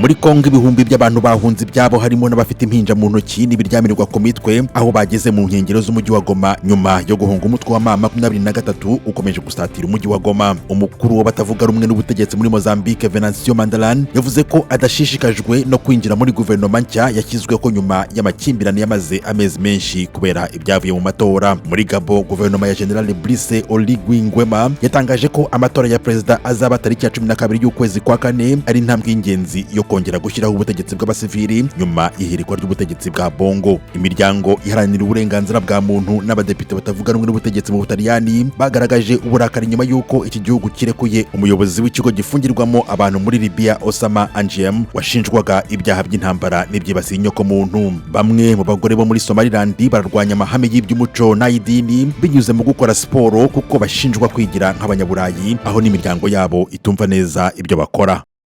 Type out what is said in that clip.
Muri Kongo, ibihumbi by'abantu bahunze ibyabo, harimo n'abafite impinja mu ntoki n'ibiryamirwa ku mitwe, aho bageze mu nkengero z'umujyi wa Goma nyuma yo guhunga umutwe wa M23 ukomeje gusatira umujyi wa Goma. Umukuru w'abatavuga rumwe n'ubutegetsi muri Mozambique, Venancio Mondlane, yavuze ko adashishikajwe no kwinjira muri guverinoma nshya yashyizweho nyuma y'amakimbirane yamaze amezi menshi kubera ibyavuye mu matora. Muri Gabon, guverinoma ya General Brice Oligui Nguema yatangaje ko amatora ya perezida azaba tariki ya 12 y'ukwezi kwa kane ari intambwe y'ingenzi yo kongera gushyiraho ubutegetsi bw'abasivili nyuma y'ihirikwa ry'ubutegetsi bwa Bongo. Imiryango iharanira uburenganzira bwa muntu n'abadepite batavuga rumwe n'ubutegetsi mu Butaliyani bagaragaje uburakari nyuma y'uko iki gihugu kirekuye umuyobozi w'ikigo gifungirwamo abantu muri Libya, Osama Anjiem, washinjwaga ibyaha by'intambara n'ibyibasiye inyokomuntu. Bamwe mu bagore bo muri Somaliland bararwanya amahame y'iby'umuco n'ay'idini binyuze mu gukora siporo, kuko bashinjwa kwigira nk'abanyaburayi, aho n'imiryango yabo itumva neza ibyo bakora.